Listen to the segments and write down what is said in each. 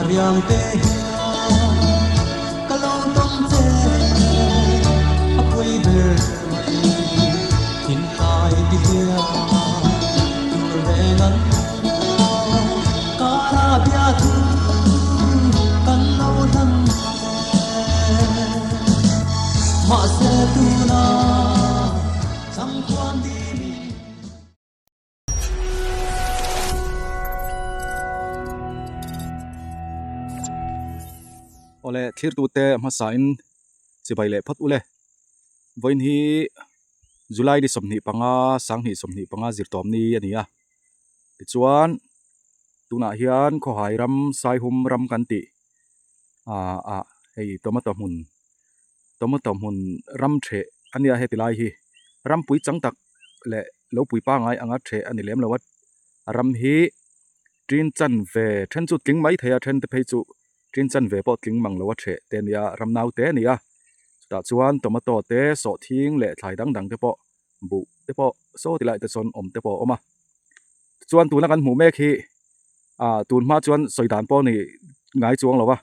riang te hian ka lo tawng che a pawi ber mai thinlai ti hian tur reng an maw kara biathu kan lo hlan che mahse tuna changkhuan dimin. Awle thlirtute hmasain chibai leh phawt ule. Vawiin hi July ni 25 2025 zirtawm ni a ni a. Tichuan tunah hian khawhai ram Saihum ram kan tih ah ah hei tomato hmun tomato hmun ram theh a nia heti lai hi rampui chang tak leh lo pui pangai anga theh a ni lem lo a a ram hi tin chan ve then chu tling mai thei a then te phei chu tin chan ve pawh tling mang lo a theh te a nia ram nau te a ni a chutah chuan tomato te sawhthing leh thlai dang dang te pawh buh te pawh saw ti lai te sawn awm te pawh a awm a tichuan tuna kan hmuh mek hi ah tun hma chuan sawi dan pawh a ni ngai chuang lo va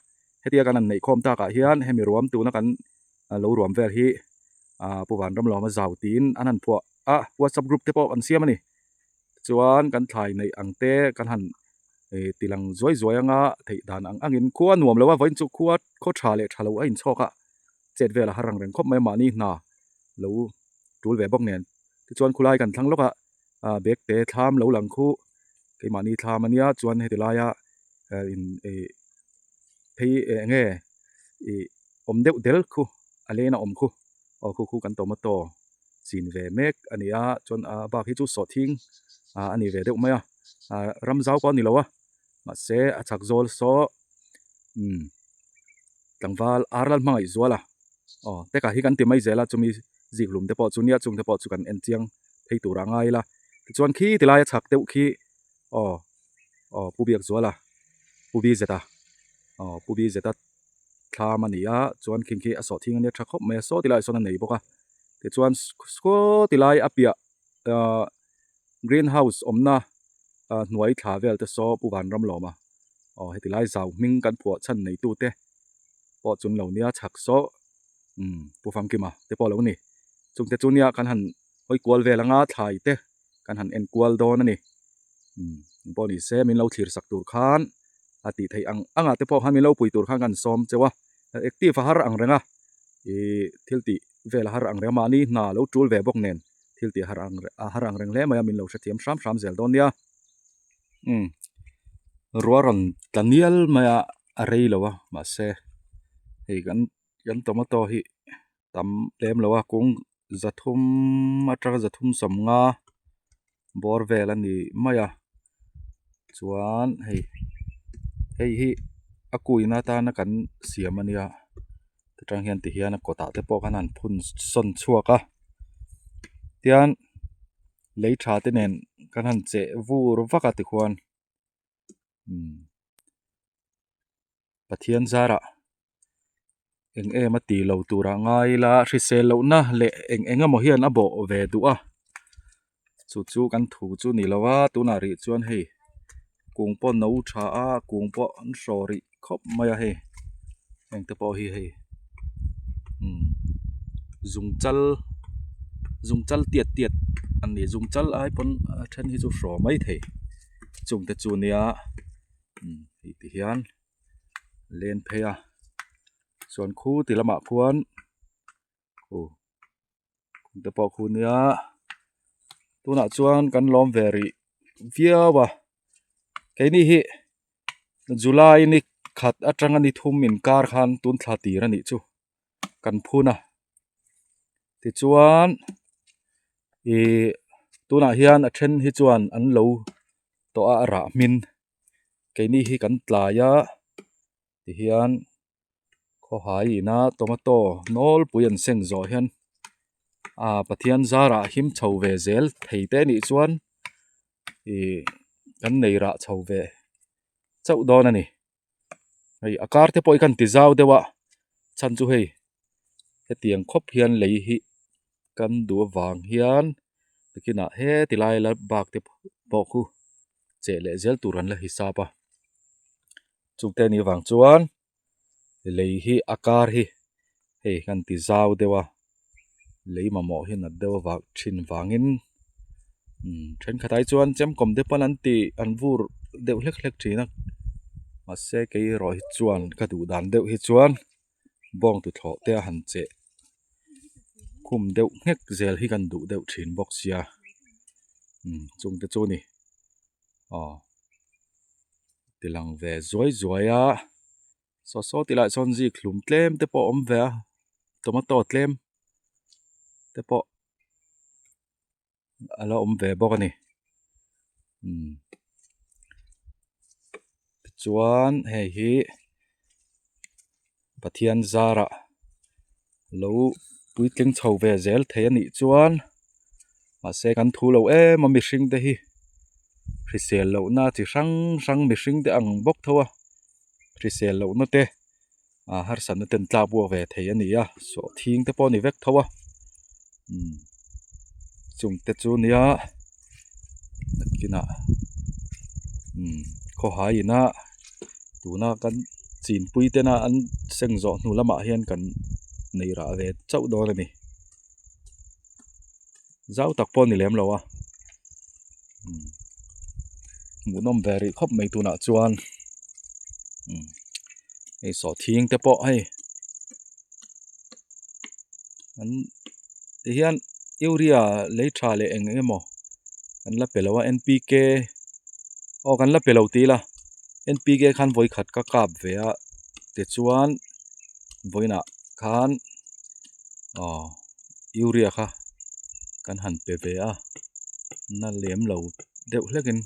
hetia kan han neih khawm takah hian hemi ruam tuna kan lo ruam vel hi ah Pu Vanramlawma zau tiin an han phuah a whatsapp group te pawh an siam a ni chuan kan thlai neih ang te kan han ih ti lang zuai zuai anga theih dan ang angin khua nuam lo a vawiin chu khua khaw tha leh tha lo a inchhawk a chet vel a har ang reng khawp mai a mahni hna lo tul ve bawk nen tichuan khulai kan thlang lawk a ah bag te thlam lo lang khu keimahni thlam ania chuan heti laia eh in ih phei eng nge ih awm deuh del khu a lena awm khu aw khu khu kan tomato chin ve mek a ni a chuan a bak hi chu sawhthing ah a ni ve deuh mai a ah ram zau pawh a ni lo a mahse a chhak zawl saw umm tlangval ar lal hmangaih zual a aw teka hi kan ti mai zel a chumi zik hlum te pawh chu nia chung te pawh chu kan en chiang phei tur a ngai ila tichuan khi ti laia chhak deuh khi aw aw pu biak zual a pu bi zeta aw pu bi zeta thlam a ni a chuan khing khi a sawhthing a nia tha khawp mai a saw ti laiah sawn a nei bawk a tichuan saw ti lai a piah ahh green house awmna ah hnuai thla vel te saw pu Vanramlawma aw heti lai zau hming kan phuah chhan nei tu te pawh chun lo nia chhak saw umm pu Famkima te pawh a lo ni chung te chu nia kan han hawi kual vel anga thlai te kan han en kual dawn a ni umm pawh ni se min lo thlir sak tur khan a tih theih ang ang ah te pawh khan min lo pui tur khan kan sawm cheu a active a har ang reng a ihh thil tih vel a har ang reng a mahni hna lo tul ve bawk nen thil tih har ang a har ang reng hle mai a min lo hrethiam hram hram zel dawn nia umm ruah rawn tla nial mai a a rei lo a mahse hei kan kan tomato hi tam lem lo a kung zathum atanga zathum sawmnga bawr vel a ni mai a chuan hei hei hi a kuina atana kan siam a nia atang hian ti hian a kawtah te pawh khan an phun sawn chhuak a tian lei tha te nen kan han cheh vur vak a tikhuan umm Pathian zarah eng em a ti lo tur ah ngai ila hrisel lohna leh eng eng emaw hian a bawh ve duh a chu chu kan thu chu ni lo a tunah rih chuan hei kung pawh no tha a kung pawh an hraw rih khawp mai a hei heng te pawh hi hei umm zung chal zung chal tiat tiat an ni zung chal ai pawn a then hi chu hraw mai thei chung te chu nia umm hei ti hian len phei a chuan khu ti lamah khuan khu te pawh khu nia tunah chuan kan lawm ve rih viau a keini hi July ni khat atanga ni thum inkar khan tun thla tir a nih chu kan phun a tichuan ih tunah hian a then hi chuan an lo tawh a a rah hmin keini hi kan tlai a tihian khawhai ina tomato nawlpui an seng zawh hian ah Pathian zarah him chho ve zel thei te anih chuan ih kan nei rah chho ve chauh dawn a ni hei a kar te pawh hi kan ti zau deuh a chhan chu hei hetiang khawp hian lei hi kan duh avang hian tikinah heti lai la bak te pawh khu cheh leh zel tur an la hisap a. Chungte anih vang chuan lei hi a kar hi hei kan ti zau deuh a lei mamawh hi nat deuh avang thin vangin umm thenkhat ai chuan chemkawm te pawn an tih an vur deuh hlek hlek thin a mahse kei erawh hi chuan ka duh dan deuh hi chuan bawng tuthlawh te a han cheh khum deuh nghek zel hi kan duh deuh thin bawk sia umm chungte chu a ni aw. Ti lang ve zuai zuai a saw saw tih lah sawn zik hlum tlem te pawh a awm ve a tomato tlem te pawh a la awm ve bawk a ni umm tichuan hei hi Pathian zarah lo puitling chho ve zel thei a nih chuan mahse kan thu lo em a mihring te hi hrisel lohna chi hrang hrang mihring te ang bawk tho a hrisel lohna te ah harsatna ten tlak buak ve thei a ni a sawhthing te pawh a ni vek tho a umm chung te chu nia nakinah umm khawhai ina tuna kan chinpui tena an seng zawh hnu lamah hian kan nei rah ve chauh dawn a ni zau tak pawh a ni lem lo a umm hmuhnawm ve rih khawp mai tunah chuan umm hei sawhthing te pawh hei an ti hian urea lei tha leh eng eng emaw an la pe lo a N P K aw kan la pe lo ti ila N P K khan vawi khat ka kap ve a tichuan vawiinah khan aw urea kha kan han pe ve a na lem lo deuh hlek in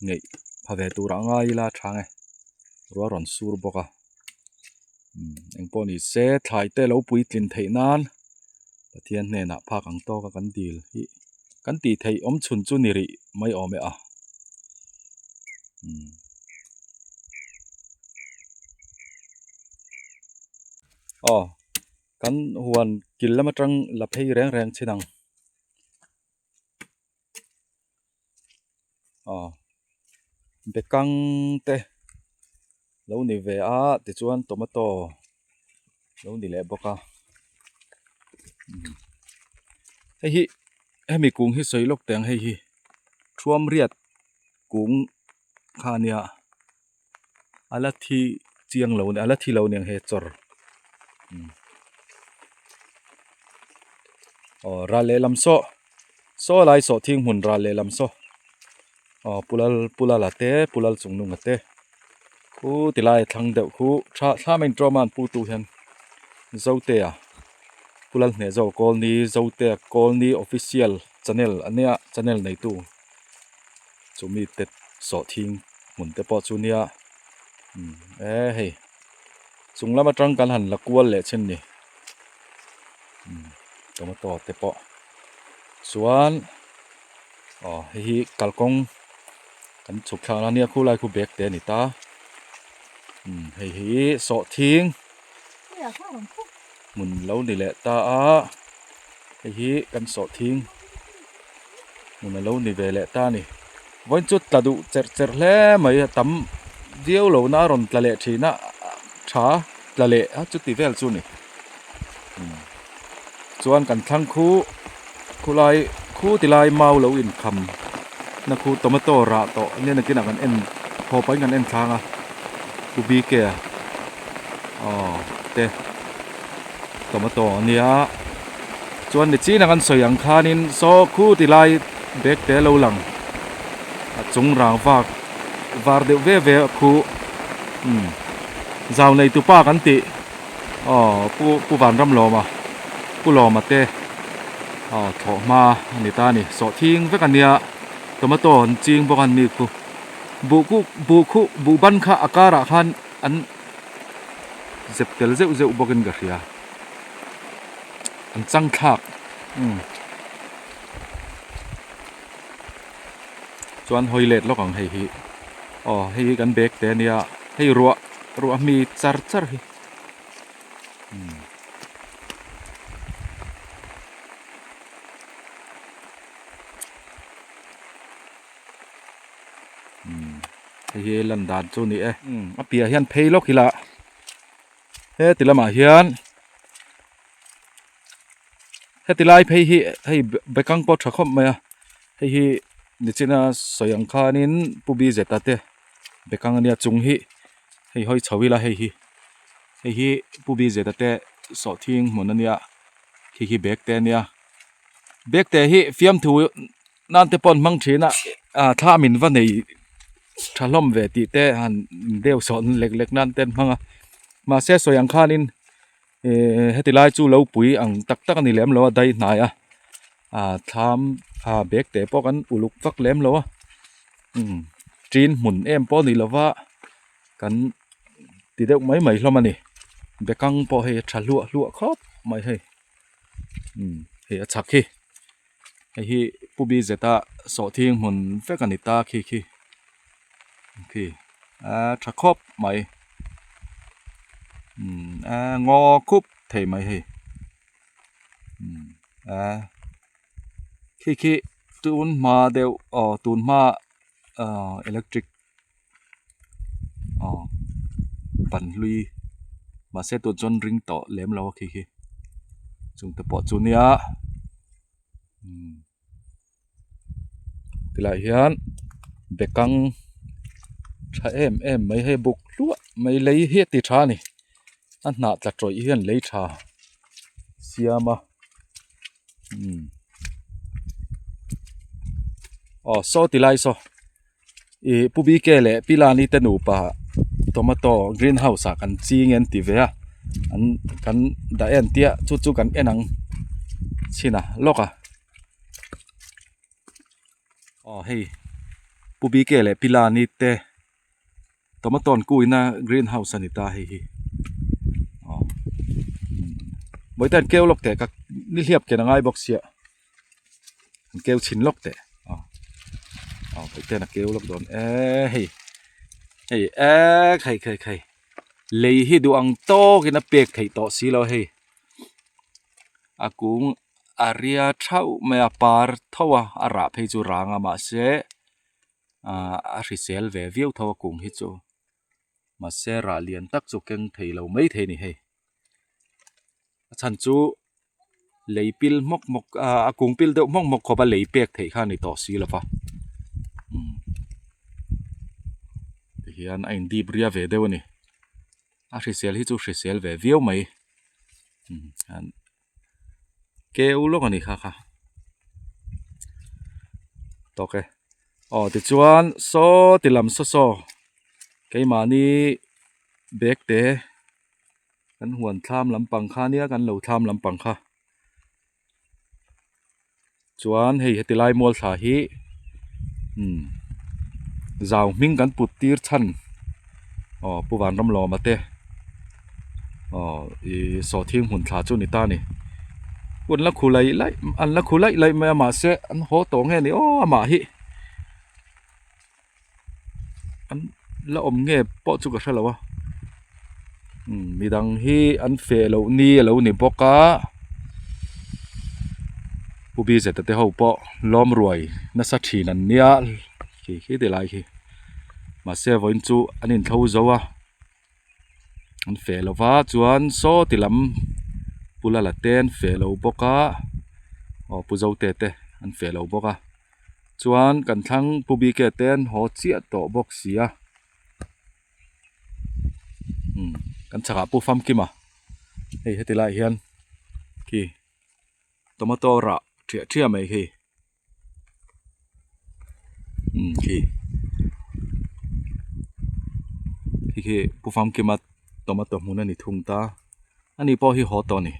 ngeih pha ve tur a ngai ila a tha nge ruah rawn sur bawk a engpawh ni se thlai te lo puitlin theih nan Pathian hnenah phak ang tawk a kan dil hi kan tih theih awm chhun chu ni rih mai awm e a aw kan huan kil lam atang la phei reng reng chin ang aw bekang te lo ni ve a tichuan tomato lo ni leh bawk a hei hi hemi kung hi sawi lawk teh ang hei hi thuam riat kung kha a nia a la thi chiang lo a la thi lo aniang he chawr aw ral lehlam saw saw lai sawhthing hmun ral lehlam saw aw pu lal pu lala te pu lal chung nunga te khu ti lai a thlang deuh khu tha thlam a intawm a an pu tu hian zotea pu lal hneh zawk kawlni zotea kawlni official channel ania channel neitu chumi te sawhthing hmun te pawh chu nia umm e hei chung lam atang kan han la kual leh chin ni umm tomato te pawh chuan aw hei hi kalkawng kan chhuk thlak na nia khulai khu bag te a ni ta umm hei hi sawhthing hmun lo ni leh ta a hei hi kan sawhthing hmun a lo ni ve leh ta a ni vawiin chu tla duh cherh cherh hle mai a tam viau lo na a rawn tla leh thin a tha tla leh a chuti vel chu a ni chuan kan thlang khu khulai khu ti lai mau lo inkham na khu tomato rah tawh ania nakinah kan en haw pahin kan en thlang a pu B K a aw te tomato ania chuan ni chin a kan sawi ang khanin saw khu ti lai bag te lo lang a chung rang vak var deuh ve ve a khu umm zau nei tupa kan tih. Aw pu pu Vanramlawma pu Lawma te aw thlawh hma a ni ta a ni sawhthing vek a nia tomato an ching bawk a an ni khu buh khu buh khu buh ban kha a karah khan an zep tel zeuh zeuh bawkin ka hria an chang thlak umm chuan hawi let lawk ang hei hi aw hei hi kan bag te a nia hei ruah ruah hmi char char hi umm Hei hi lan dan chu a ni e. A piah hian phei lawk ila heti lamah hian heti lai phei hi hei bekang pawh tha khawp mai a hei hi nichina sawi ang khanin pu bi zeta te bekang ania chung hi hei hawi chho ila hei hi hei hi pu bi zeta te sawhthing hmun ania khi khi bag te ania bag te hi fiamthu nan te pawh an hmang thin a ah thla min va nei tha hlawm ve tih te han deu sawh lek lek nan te an hmang a mahse sawi ang khanin ehh heti lai chu lo pui ang tak tak a ni lem lo a dai hnai a ah thlam ah bag te pawh kan uluk vak lem lo a umm tin hmun em pawh a ni lo va kan ti deuh mai mai hlawm a ni bekang pawh hei a tha hluah hluah khawp mai hei umm hei a chhak hi. Hei hi Pu Bi Zeta sawhthing hmun vek a ni ta khi khi khi a tha khawp mai umm a ngaw khup thei mai hei umm a khi khi tun hma deuh aw tun hma ahh electric aw ban hlui mahse tun chuan ring tawh lem lo a khi khi chung te pawh chu nia umm tilai hian bekang tha em em mai hei buk hluah mai lei hi a ti tha a ni a hnah tla tawih hian lei tha siam a umm aw saw ti lai saw. Ih pu bk leh pi lani te nupa tomato green house ah kan ching e an ti ve a an kan dah en tia chu chu kan en ang chhin a lawk a aw hei pu bk leh pi lani te tomato an kuina green house a ni ta hei hi aw bawihte an keu lawk teh ka nihliap ken a ngai bawk sia. An keu chhin lawk teh aw aw hei ten a keu lawk dawn e hei hei e khai khai khai lei hi duh ang tawkin a pek theih tawh si lo hei a kung a ria thauh mai a par tho a a rah phei chu rang a mahse ah a hrisel ve viau tho a kung hi chu mahse rah lian tak chu keng thei lo mai thei a ni hei a chhan chu. Lei pil hmawk hmawk ah a kung pil deuh hmawk hmawk khawp a lei pek theih kha a ni tawh si lo va umm tihian a in dip ria ve deuh a ni a hrisel hi chu hrisel ve viau mai umm an keu lawk a ni kha kha tawk e aw tichuan saw ti lam saw saw keimahni bag te. Kan huan thlam lampang kha nia kan lo thlam lampang kha chuan hei heti lai mual thla hi umm zau hming kan put tir chhan aw pu vanramlawma te aw ih sawhthing hmun thla chu a ni ta a ni hun la khu laih laih an la khu laih laih mai a mahse an haw tawh nge ni aw amah hi an la awm nge pawh chu ka hre lo a umm midang hi an feh loh ni a lo ni bawk a pu bi zeta te ho pawh lawm ruai nasa thin an nia khi khi ti lai khi mahse vawiin chu an inthlo zo a an feh lo va chuan saw ti lam pu lala te an feh lo bawk a aw pu zote te an feh lo bawk a. Chuan kan thlang pu bike te an haw chiah tawh bawk si a umm kan chhakah pu famkim a hei heti laiah hian khi tomato rah ṭhiah ṭhiah mai khi umm khi khi khi pu famkima tomato hmun a ni thung ta ani pawh hi haw tawh a ni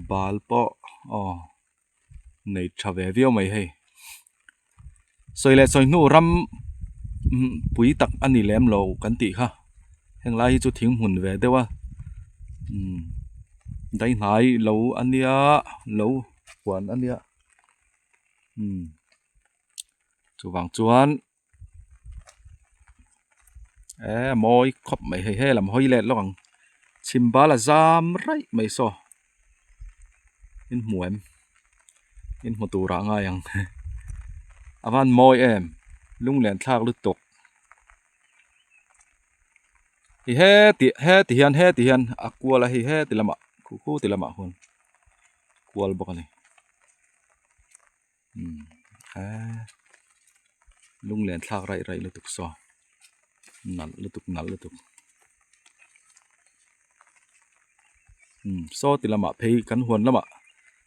bal pawh aw. nei tha ve viau mai hei sawi leh sawi hnu ram pui tak a ni lem lo kan tih kha heng lai hi chu thing hmun ve deuh a umm daihnai lo a nia lo huan a nia umm chuvang chuan. Eee mawi khawp mai hei he lam hawi let lawk ang chhim bal a zam raih mai saw in hmu em in hmu tur ah a ngai ang a van mawi em lunglen thlak lutuk. Hei heti heti hian heti hian a kual a hei heti lamah khu khu ti lamah khuan kual bawk a ni umm eee lunglen thlak raih raih lutuk saw nalh lutuk nalh lutuk umm saw ti lamah phei kan huan lamah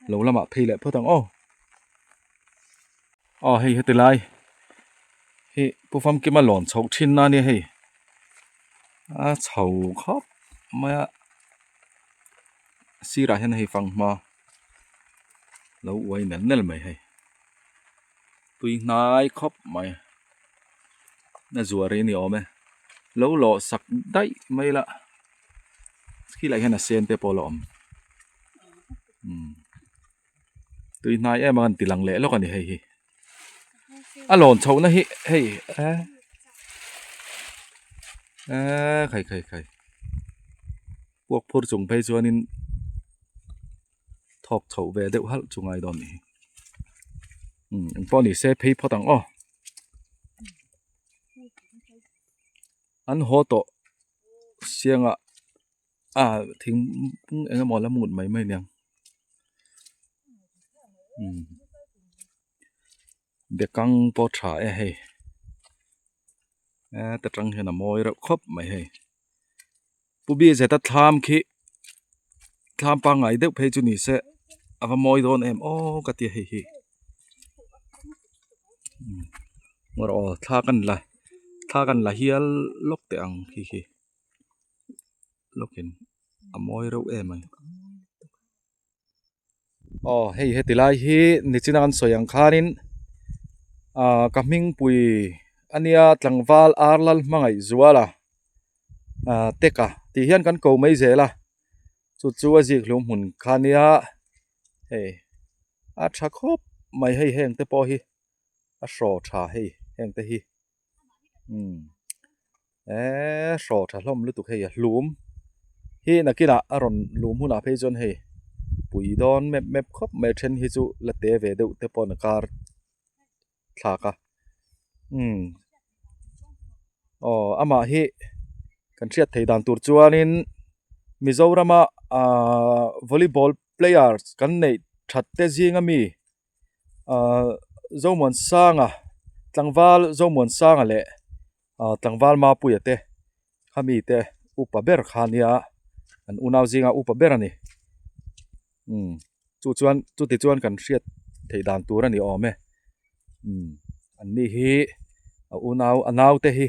lo lamah phei leh phawt ang aw. Aw hei heti lai hi Pu Famkima lawn chhoh thin na ania hei a chho khawp mai a sirah hian hei fanghma lo uai nel nel mai hei tui hnai khawp mai a zuar hi a ni awm e lo lawh sak daih mai la khilai hian a sen te pawh a la awm umm. Tui hnai em a kan ti lang leh lawk a ni hei hi a lawn chhoh na hi hei eh eh khai khai khai puak phur chung phei chuanin thawk chhoh ve deuh halh chu ngai dawn a ni hi umm engpawh ni se phei phawt ang aw an haw tawh siangah. Ah thing eng emaw la mut mai mai aniang umm bekang pawh tha e hei heta tang hian a mawi reuh khawp mai hei pu bi zeta thlam khi thlam pangngai deuh phei chu ni se a va mawi dawn em aw ka ti a hei hi aw thla kan la thla kan la hial lawk teh ang khi khi. lawkin a mawi reuh em a ni aw hei heti lai hi nichina kan sawi ang khanin ah ka hmingpui ania tlangval ar lal hmangaih zual a ah teka tih hian kan ko mai zel a chu chu a zik hlum hmun kha ania hei a tha khawp mai hei heng te pawh hi a hraw tha hei heng te hi. Umm eee hraw tha hlawm lutuk hei a hlum hi nakinah a rawn lum hunah phei chuan hei pui dawn mep mep khawp mai a then hi chu la te ve deuh te pawh an kar thlak a umm aw amah hi kan hriat theih dan tur chuanin Mizorama ahh volleyball players kan neih that te zinga mi. Ahh Zomuansanga tlangval Zomuansanga leh ahh tlangval Mapuia te khami te upa ber kha ania an unau zinga upa ber a ni umm chu chuan chuti chuan kan hriat theih dan tur a ni awm e umm an ni hi a unau a nau te hi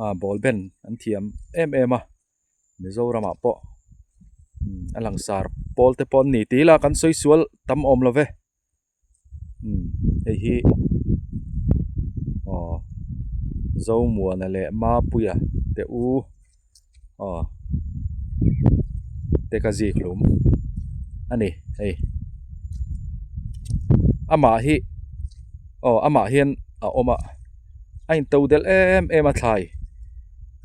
ah ball ben an thiam em em a. Mizoramah pawh a langsar pawl te pawh an ni tih ila kan sawi sual tam awm lo ve hei hi aw Zomuana leh Mapuia te u aw te ka zik hlum a ni hei amah hi aw amah hian a awm a a into delh em em a thlai.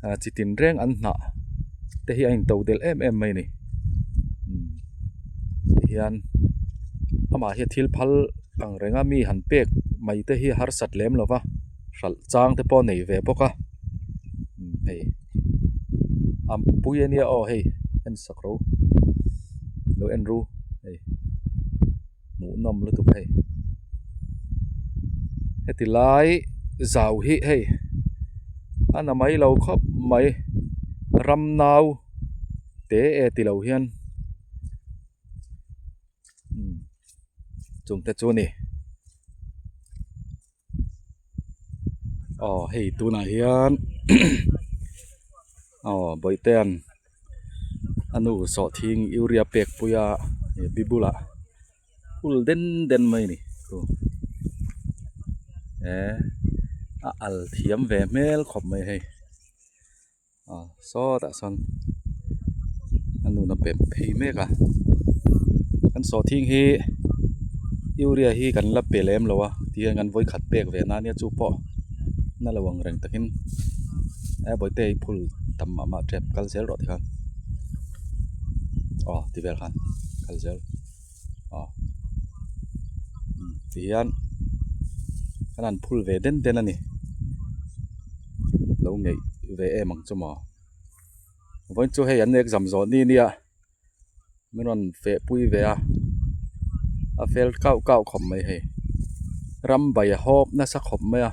ah chi tin reng an hnah te hi a into delh em em mai a ni umm tihian amah hi thil phal ang renga mi han pek mai te hi harsat lem lo va hralh chang te pawh a nei ve bawk a umm hei a pui a nia aw hei en sak ro lo en ru hei hmuhnawm lutuk hei heti lai zau hi hei a na mai lo khawp mai ram nau te e ti lo hian umm chung te chu a ni aw hei tunah hian aw bawihte-a'n a nu sawhthing urea pek pui a bi bulah phul den den mai a ni chu eh a al thiam ve hmel khawp mai hei aw sawtah sawn a nun a pem phei mek a kan sawhthing hi urea hi kan la pe lem lo a tihian kan vawikhat pek ve na ania chu pawh na lo ang reng takin he bawihte hi phul tam mah mah tep kal zel rawh tikhan aw ti vel khan kal zel aw tihian kan han phul ve den den a ni lo ngeih ve em ang chu maw. Vawiin chu hei an exam zawh ni nia min rawn feh pui ve a a fel kau kau khawp mai hei ram bai a hawp nasa khawp mai a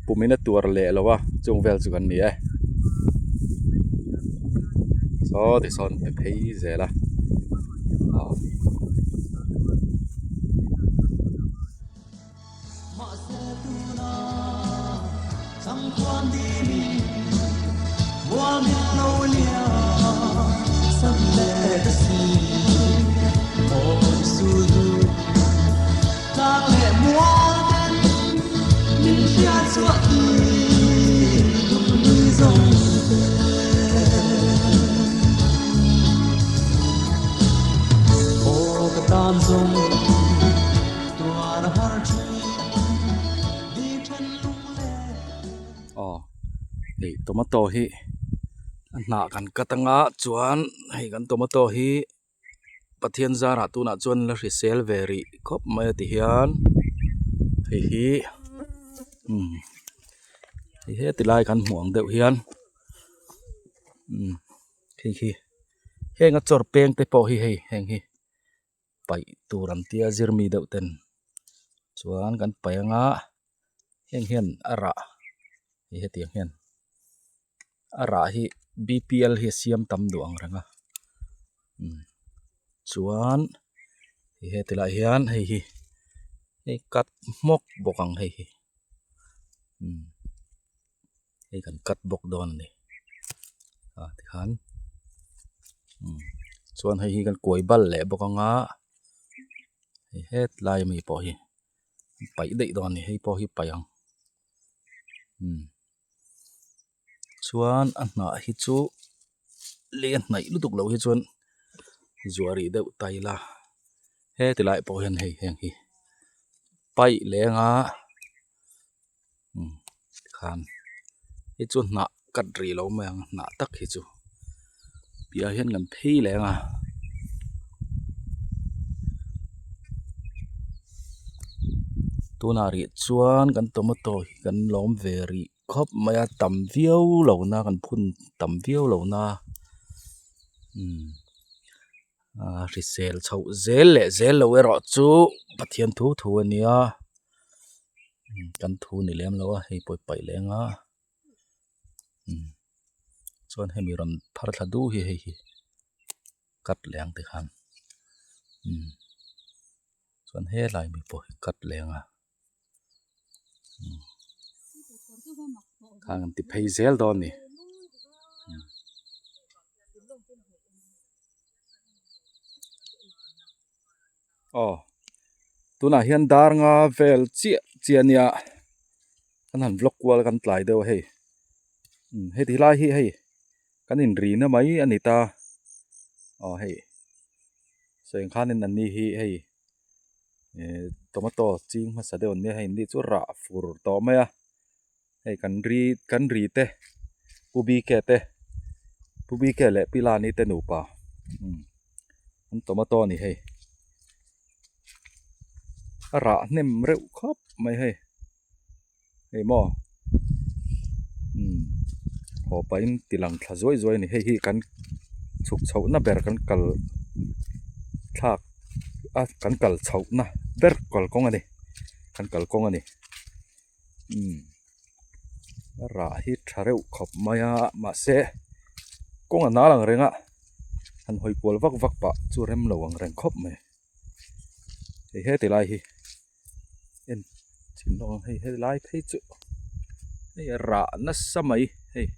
pum in a tuar leh lo a chung vel chu kan ni e saw tisawn pe phei zel a aw. Aw hei tomato hi a hnah kan cut anga chuan hei kan tomato hi Pathian zarah tunah chuan la hrisel ve rih khawp mai a ti hian hei hi umm hei heti lai kan hmuh ang deuh hian umm hei hi heng a chawr peng te pawh hi hei heng hi. Paih tur an tia zir mi deuh ten chuan kan paih anga heng hian a rah hei hetiang hian a rah hi bpl hi a siam tam duh ang reng a umm chuan hei heti lai hian hei hi hei cut hmawk bawk ang hei hi umm hei kan cut bawk dawn a ni ah tikhan umm chuan hei hi kan kuai bal leh bawk anga hei hetlai ami pawh hi paih daih dawn a ni hei pawh hi paih ang umm chuan a hnah hi chu lei a hnaih lutuk loh hi chuan zuah rih deuh ta ila heti lai pawh hian hei heng hi paih leng a. Umm tikhan hei chu hnah cut rih lo mai ang hnah tak hi chu piahah hian kan phei leh ang a tunah rih chuan kan tomato hi kan lawm ve rih khawp mai a tam viau lo na kan phun tam viau lo na umm. Aa hrisel chhoh zel leh zel lo erawh chu Pathian thu thu a nia kan thu ni lem lo a hei pawh i paih leh anga umm chuan hemi rawn phar thla duh hi hei hi cut leh ang tikhan umm chuan helai mi pawh hi cut leh anga umm khang an ti phei zel dawn a ni. Aw tunah hian dar nga vel chiah chiah a nia kan han vlog kual kan tlai deuh a hei umm heti lai hi hei kan inrina mai a ni ta aw hei sawi ang khanin an ni hi hei eh tomato ching hmasa deuh an nia hei an ni chu rah fur tawh mai a. Hei kan ri kan ri te pu BK te pu BK leh pi Lani te nupa umm an tomato a ni hei a rah hnem reuh khawp mai hei hei maw umm haw pahin ti lang thla zuai zuai a ni hei hi kan chhuk chhoh na ber kan kal thlak a kan kal chhoh na ber kalkawng a ni kan kalkawng a ni. Umm a rah hi tha reuh khawp mai a mahse kawng a nal ang reng a han hawi kual vak vak pah chu rem lo ang reng khawp mai hei heti lai hi en chhin lawk ang hei helai phei chu hei a rah nasa mai hei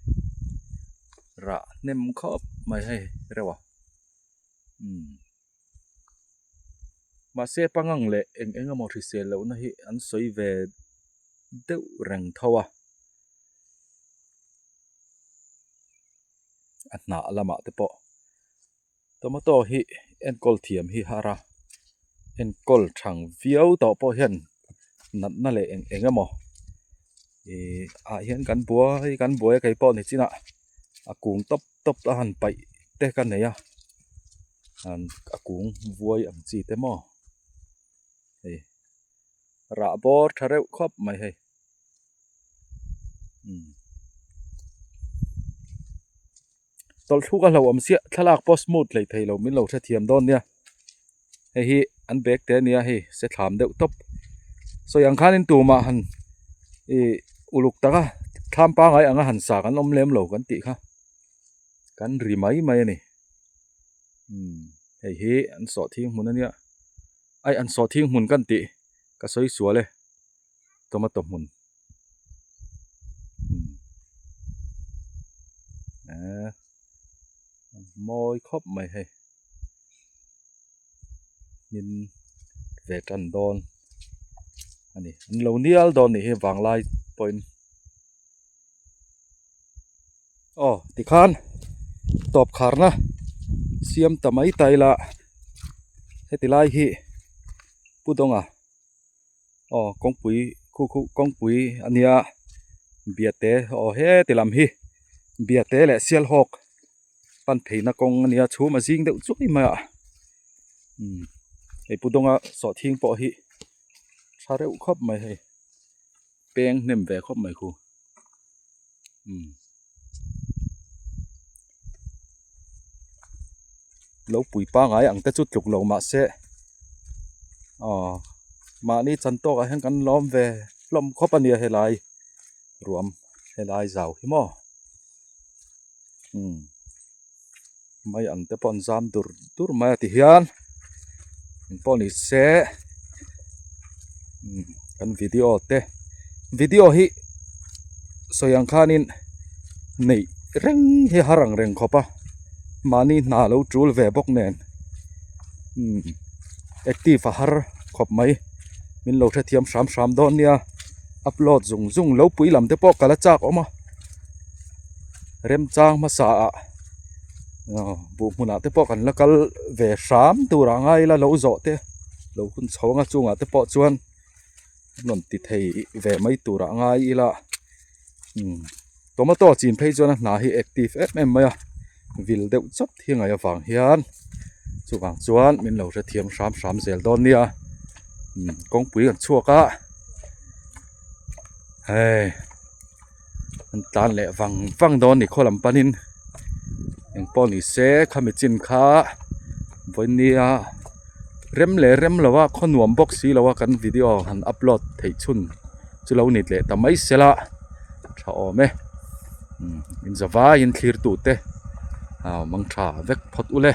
rah hnem khawp mai hei reuh a umm. Mahse pangang leh eng eng emaw hrisel lohna hi an sawi ve deuh reng tho a, a hnah lamah te pawh tomato hi enkawl thiam hi har a, enkawl thang viau tawh pawh hian natna leh eng eng emaw ihh ah hian kan buai kan buai a keipawh ni chinah a kung tawp tawp a han paih te ka nei a. An a kung vuai ang chi te maw hei rah bawr tha reuh khawp mai hei umm. Tawlh thluk a hlauhawm chiah thlalak pawh smooth hlei thei lo min lo hrethiam dawn nia. Hei hi an bag te ania hei se thlam deuh tawp. Sawi ang khanin tumah han ih uluk taka thlam pangai anga han sa kan awm lem lo kan tih kha kan ri mai mai a ni. Umm hei hi an sawhthing hmun ania ai an sawhthing hmun kan tih ka sawi sual e tomato hmun. Umm mawi khawp mai hei hmin ve tan dawn a ni an lo nial dawn nih hi vanglai pawhin aw tikhan tawp kharna siam ta mai ta ila heti lai hi Pu Dawnga aw kawngpui khu khu kawngpui a nia biate aw heti lam hi biate leh sialhawk pan pheina kawng a nia chhum a zing deuh chuai mai a umm hei pu dawnga sawhthing pawh hi tha reuh khawp mai hei peng hnem ve khawp mai khu umm lo pui pangai ang te chu tluk lo mahse aw mahni chan tawk ah hian kan lawm ve hlawm khawp a nia helai ruam helai zau hi maw umm mai ang te pawh an zam dur dur mai a ti hian engpawh ni se umm kan video te video hi sawi ang khanin neih reng hi har ang reng khawp a mahni hna lo tul ve bawk nen umm active a har khawp mai min lo hrethiam hram hram dawn nia upload zung zung lo pui lam te pawh ka la chak awm a. Remchang hmasa ah buh hmunah te pawh kan la kal ve hram tur ah ngai ila lo zawh te lo hun chho anga chungah te pawh chuan rawn ti thei ve mai tur ah ngai ila umm tomato chin phei chuan a hna hi active em em mai a vil deuh chawp hi ngaih avang hian chuvang chuan min lo hrethiam hram hram zel dawn nia umm kawngpui kan chhuak a hei. An tlan leh vang vang dawn a ni khaw lam panin engpawh ni se khami chin kha vawinia rem leh rem lo a khaw nuam bawk si lo a kan video han upload theih chhun chu lo ni leh ta mai sela tha awm e umm in zavaiin thlir tute a mang tha vek phawt ule.